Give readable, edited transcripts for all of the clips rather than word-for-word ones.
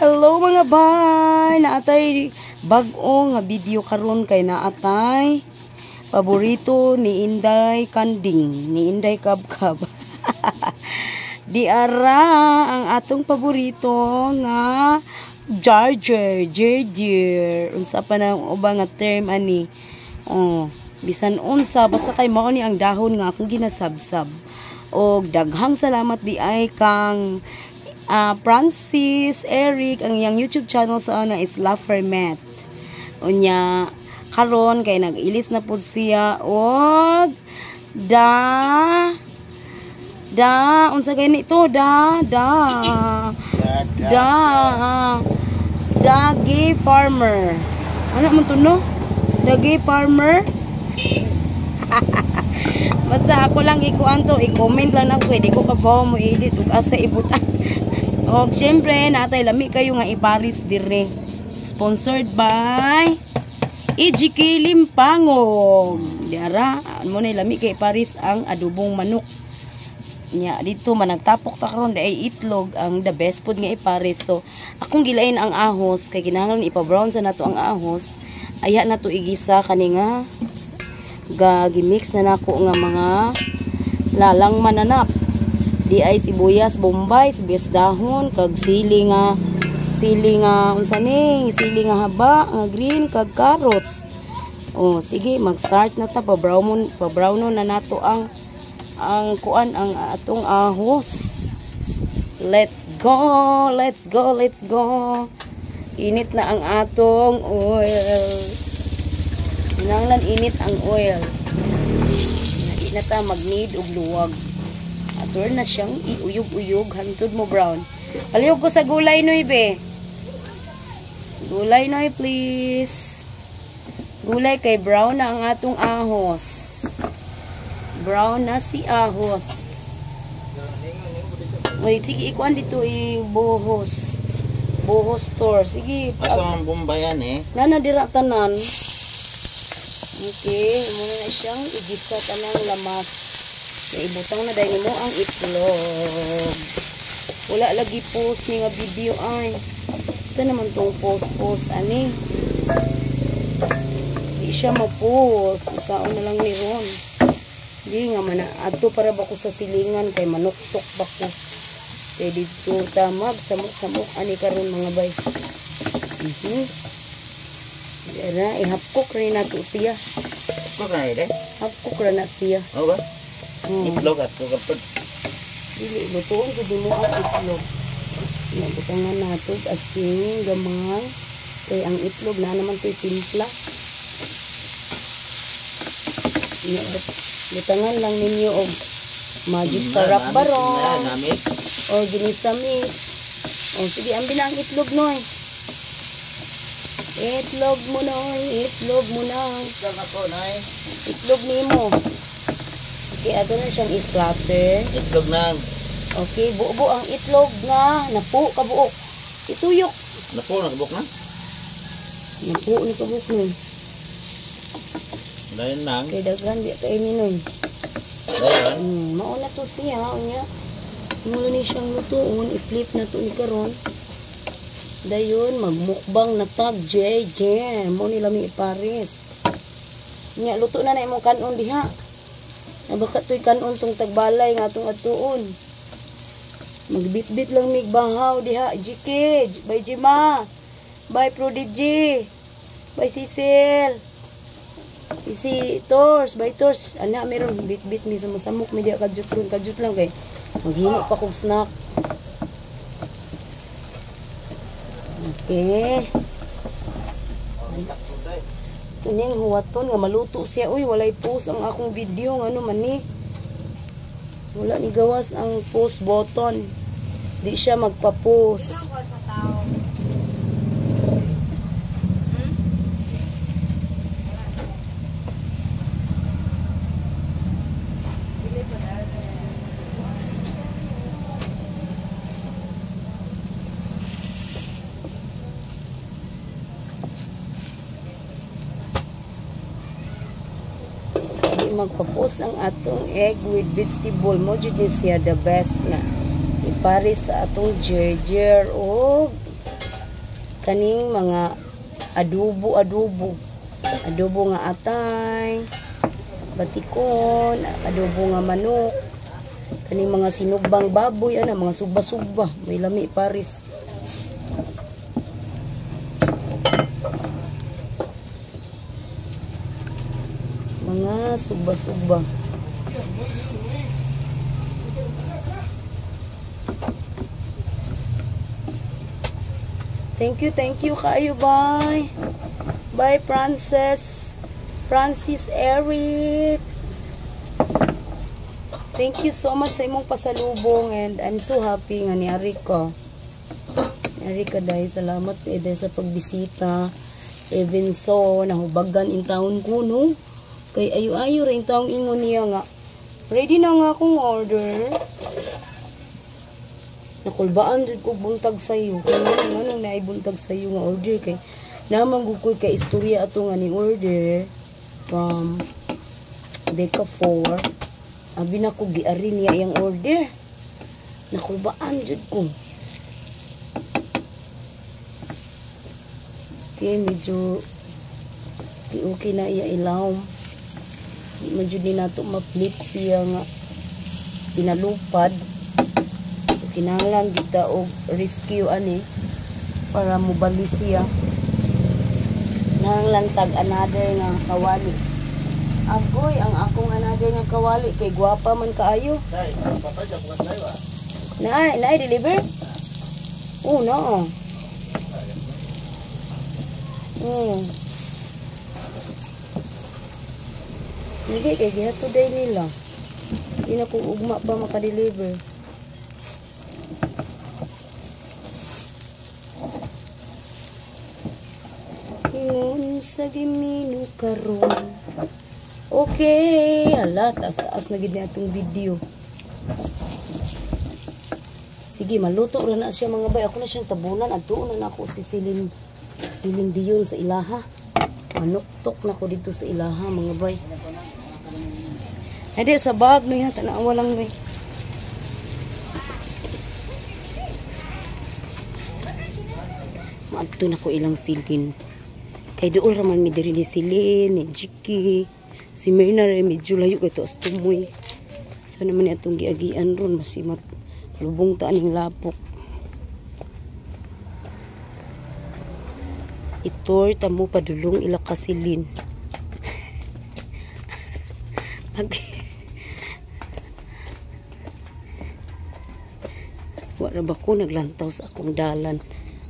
Hello mga bay, naatay bag-o nga video karon kay naatay paborito ni Inday Kanding, ni Inday Kabkab. Di ara ang atong paborito nga Jarger, Jerjer. Unsa pa na uba nga term ani? Oh, bisan unsa basta kay mao ni ang dahon nga akong ginasabsab. Og daghang salamat di ay kang Francis Eric, ang iyang YouTube channel sa ana is Lafermet. Unya karon kay nag-ilis na pud siya og da da unsa gani to, da da da da gay farmer. Ano man to, no? The gay farmer. Basta ako lang ikuan to, i-comment lang ako, di ko kabaw mo edit ug asa ibutan. Og syempre natay lami kayo nga iparis dire. Sponsored by EGK Limpangog. Diara, mo na lami kay iparis ang adobong manok. Nya dito man nagtapok ta karon ay itlog ang the best food nga ipares. So akong gilain ang ahos kay kinahanglan ipa-brown sa nato ang ahos. Aya na to igisa kani nga ga gimix na nako nga mga lalang mananap. Di ay sibuyas bombay, sibuyas dahon, kag sili nga unsa ni, sili nga haba, nga green, kag carrots. Oh, sige, mag-start na ta, pa-brown na nato ang kuan ang atong ahos. Let's go, let's go, let's go. Init na ang atong oil. Kinahanglan init ang oil. Di na ta mag-need og luwag. Ato na siyang iuyog-uyog hantod mo brown. Aliyog ko sa gulay noy be. Gulay noy please. Gulay kay brown na ang atong ahos. Brown na si ahos. Wait, sige ikuan dito i-buhos. Buhos store. Sige. Asa ang bumbayan eh? Nana dira tanan. Okay, muna na siyang igisa tanang lamas. Ibutang na dahil mo ang itlog. Wala lagi post ni nga video ay. Sa naman tong post ani? Di siya ma-post. Isaon na lang ni Ron. Di nga man adto para ba ko sa silingan kay manuktok ba ko. Kay didto ta magsamok-samok ani karon mga bay. Dira ihapkok ra nato siya. Cook ra ide. Hapkok ra na siya. Oh ba? Itlog at kapag dili lutuon gud mo ang itlog. Nabutangan nato asin gamay kay ang itlog na naman toy timpla. Butangan lang ninyo og magic sarap barong o ginisa mix. O sige, ambi na ang itlog noy. Itlog mo noy, itlog mo na. Itlog ako noy. Itlog nimo. Okay, ato na siyang i-flutter. Itlog na. Okay, buo-buo ang itlog nga napo kabuok. Ituyok. Napo na kabuok na. Napo ni kabuok noy. Dayon lang. Kay daghan di kay ni noy. Dayon. Mao na to siya unya. Mulo ni siyang lutuon, i-flip na to ni karon. Dayon magmukbang na tag JJ. Mo ni lami ipares. Nya luto na na imong kanon diha. Baka to'y kanon tong tagbalay nga atong atuon. Magbitbit lang mig bahaw diha. GK, bye Jima. Bye Prodigy. Bye Cecil. Si Tors, bye Tors. Ana meron bitbit mi sa masamok mi diha kadyot ron, kadyot lang kay maghimo pa kog snack. Okay. Kunyang huwaton nga maluto siya. Uy, walay post ang akong video. Ano man ni? Wala ni gawas ang post button. Di siya magpa-post. Magpa-post ang atong egg with vegetable mo jud ni siya the best nga ipares sa atong jerjer og Kaning mga adobo adobo. Adobo nga atay, batikon, adobo nga manok. Kaning mga sinugbang baboy ana, mga sugba-sugba, may lami pares. Mga sugba-sugba. Thank you kayo, bye. Bye, Frances. Francis Eric. Thank you so much sa imong pasalubong and I'm so happy nga niari ka. Niari ka dahil salamat eh, dahil sa pagbisita. Even so, nahubagan in town ko, no? Kay ayo-ayo rin taong ingon niya nga. Ready na nga akong order. Nakulbaan jud ko buntag sayo. Kay nganong nganong naay buntag sayo nga order kay naman gud ko'y kay istorya ato nga ni order from Deca 4. Abi na ko giari niya iyang order. Nakulbaan jud ko. Okay, medyo okay, okay na iya ilawom. Di man jud ni nato ma-flip siya nga pinalupad. So kinahanglan kita og rescue ani para mobali siya. Nanglang tag another nga kawali. Agoy ang akong another nga kawali kay gwapa man kaayo. Day, patay sa bukas tayo ah. Naay, naay deliver? Oh, no. Hindi kay gihatod day nila. Di na kung ugma pa maka-deliver. Ingon sa gimino karon. Okay, hala, taas-taas na gid ni atong video. Sige, maluto ra na siya mga bay. Ako na siyang tabunan. Adtuon na nako si Celine, Celine Dion sa ilaha. Manuktok na ko dito sa ilaha mga bay. Ay, di, sa bag no yan. Tanawa lang bay. Maadto na ko ilang Celine. Kay dool raman mi diri ni Celine, ni Jiki. Si Myrna rin medyo layo kay tuas tumoy. Sana man ni atong giagian ron masimat lubong ta aning lapok. Itor ta mo padulong ila ka Celine. Ag Wa ra ba ko naglantaw sa akong dalan?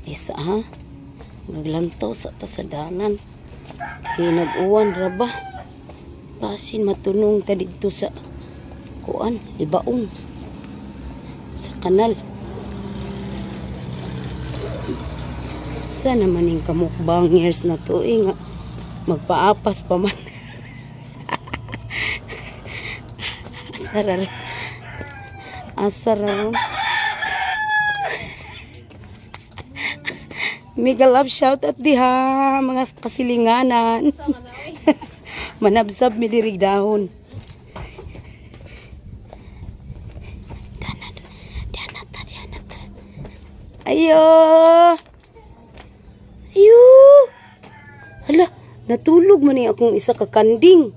Isa ha? Naglantaw sa ta sa dalan. Kay nag-uwan ra ba? Basin matunong ta didto sa kuan, ibaong sa kanal. Sana man ning kamukbangers na to eh, nga magpaapas pa man. Asar asar ron. Mega love shout out diha mga kasilinganan. Manabsab mi diri dahon. Dana dana ta dana ta. Ayo. Ayo. Hala, natulog man ni akong isa ka kanding.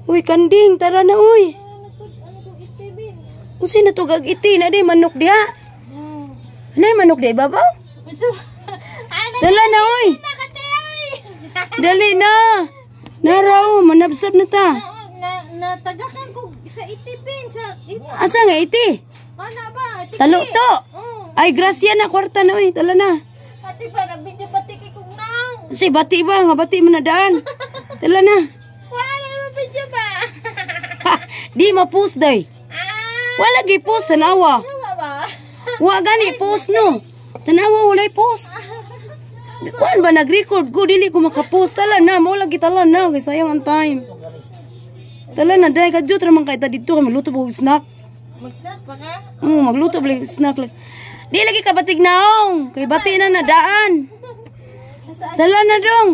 Uy, kanding, tara na uy. Unsa na to gag iti na di manok diha? Nay manok diha babaw? Dala na oy. Dali na. Naraw, manabsab na ta. Natagakan ko sa itipin sa it, Asa nga iti? Ana ba? Tiki. Talo to. Oh. Ay, grasya na kwarta na oy, tala na. Ate ba nagbidyo pati kay kog nang. Kasi bati ba nga bati man na daan. Tala na. Wala mo video ba? Di ma-post day. Ah, Wala gi post tanawa. wa ba? Wa gani post no. Tanawa walay post. Kuan ba nag-record ko dili ko makapost tala na mo lagi tala na kay sayang ang time. Tala na day kadyo ra man kay ta didto kay magluto pa og snack. Mag-snack pa ka? Oo, magluto ba snack lang. Di lagi ka batig naong kay bati na nadaan. Tala na dong.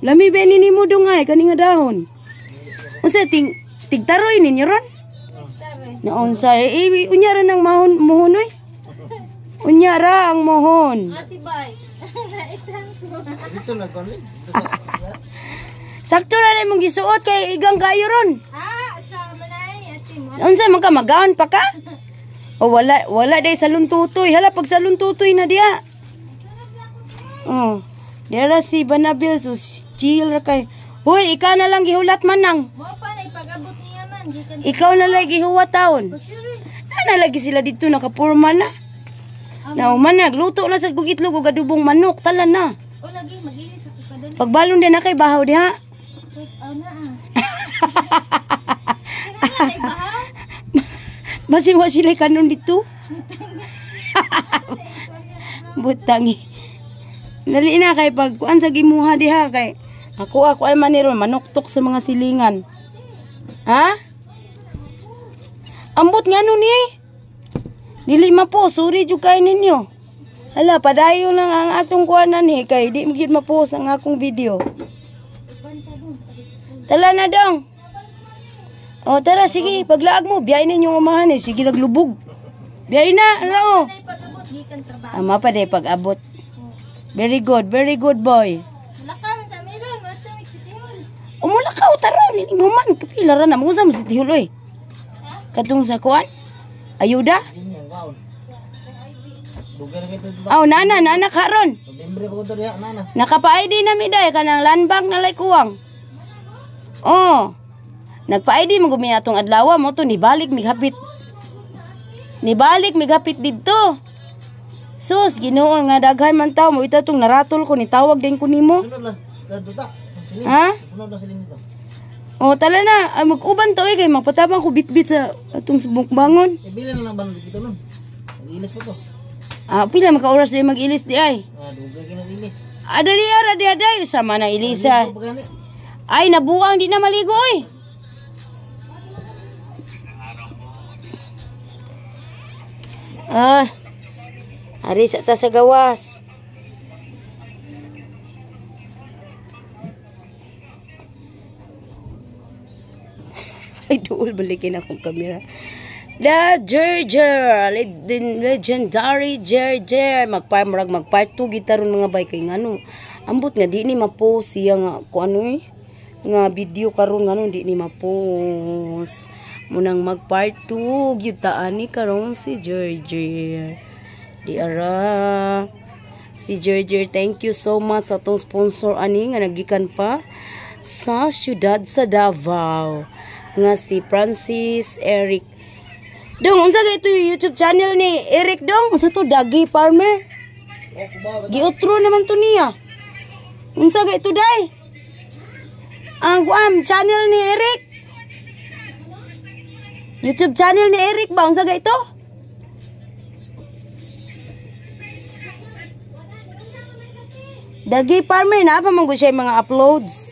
Lami ba ni nimo dong ay kani nga dahon. Unsa ting tigtaroy ninyo ron? Naon sa eh, unya ra nang mahon mohonoy. Unya ra ang mohon. Ate bay. Naitan ko. Dito na kon. Sakto ra na imong gisuot kay igang kayo ron. Ah, sa manay ate mo. Unsa man ka, magaon pa ka? O wala wala day salon tutoy. Hala, pag salon tutoy na diha. Oh. Diara si Banabil, so chill ra kay. Hoy, ikaw na lang gihulat manang. Mo pa na ipag-abot niya man gikan. Ikaw na lang gihuwat taon. Sure. Na lagi sila dito nakapurma na. Nauman na, nagluto na sa kog itlog ug adobong manok, tala na. O lagi magilis ako kadali. Pagbalon din na kay bahaw diha. Wait, aw na ah. Tingnan na ibahaw. Basin wa sila kanon dito. Butangi. Dali na kay pag kuan sa gimuha diha kay ako ay man ni ron manuktok sa mga silingan. Ha? Ambot nga no ni. Dili ma po, sorry jud kay ninyo. Hala, padayon lang ang atong kuanan he kay di magyud ma-post ang akong video. Tala na dong. O tara, sige, paglaag mo, biyain ninyo umahan eh. Sige, naglubog. Biyain na, ala o. Na ipag-abot gikan trabaho. Ama pa day pag-abot. Very good boy. Lakaw ta meron mo to City Hall. Umula ka, taron, ining human, kapila ra na, mo sa tihuloy. Katong sa kuan? Ayuda? Ini ang kaon. Dugay na kito dito. Aw, nana, nana karon. November pa ko to diha nana. Nakapa-ID na mi day kanang land bank na lay kuwang. Oh. Nagpa-ID mo gumi atong adlaw mo to nibalik migapit. Nibalik migapit didto. Sus, Ginoo nga daghan man tawo mo ita tong naratol ko, nitawag din ko nimo. Sunod lang dito ta. Silin. Ha? Sunod lang silin dito. Oh, tala na. Ay, mag-uban to eh kay magpatabang ko bitbit sa atong bangon. Eh bilin na lang balon dito nun. Mag-ilis pa to. Ah, pila maka oras din mag-ilis di ay. Ah, dugay kay nag-ilis. Adali ara di aday sama na ilisa. Ligo pa gani. Ay, nabuang di na maligo oy. Ah. Ari sa ta sa gawas. Ay, duol balikin akong kamera. The Jerjer, legendary Jerjer. Magpa murag magpart 2 gitaron mga bay kay ngano. Ambot nga di ni ma-post siya nga ku ano eh. Nga video karon ngano di ni ma-post. Munang mag part 2 gyud ta ani karon si Jerjer. Di ara. Si Jerjer, thank you so much sa atong sponsor ani nga nagikan pa sa siyudad sa Davao nga si Francis Eric. Dong, unsa kay ito yung YouTube channel ni Eric dong? Unsa to, Dagi Farmer? Oh, kuba ba? Giutro naman to niya. Unsa kay ito day? Ang kuam channel ni Eric. YouTube channel ni Eric ba? Unsa kay ito? Dagi Farmer na pa man gud siya yung mga uploads.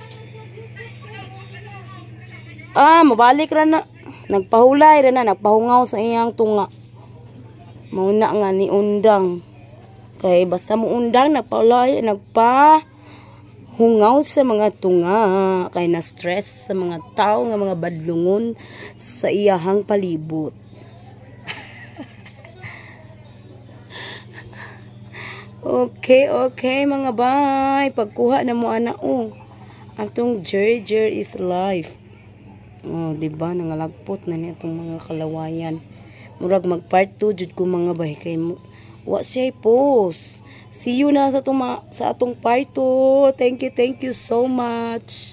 Ah, mabalik ra na. Nagpahulay ra na, nagpahungaw sa iyang tunga. Mauna nga ni undang. Kay basta mo undang, nagpahulay, nagpahungaw sa mga tunga. Kay na stress sa mga tao nga mga badlungon sa iyahang palibot. Okay, mga bay. Pagkuha na mo ana oh. Atong Jerjer is life. Oh, di ba nangalagpot na ni atong mga kalawayan. Murag mag part 2 jud ko mga bay kay wa siya post. See you na sa atong part 2. Thank you so much.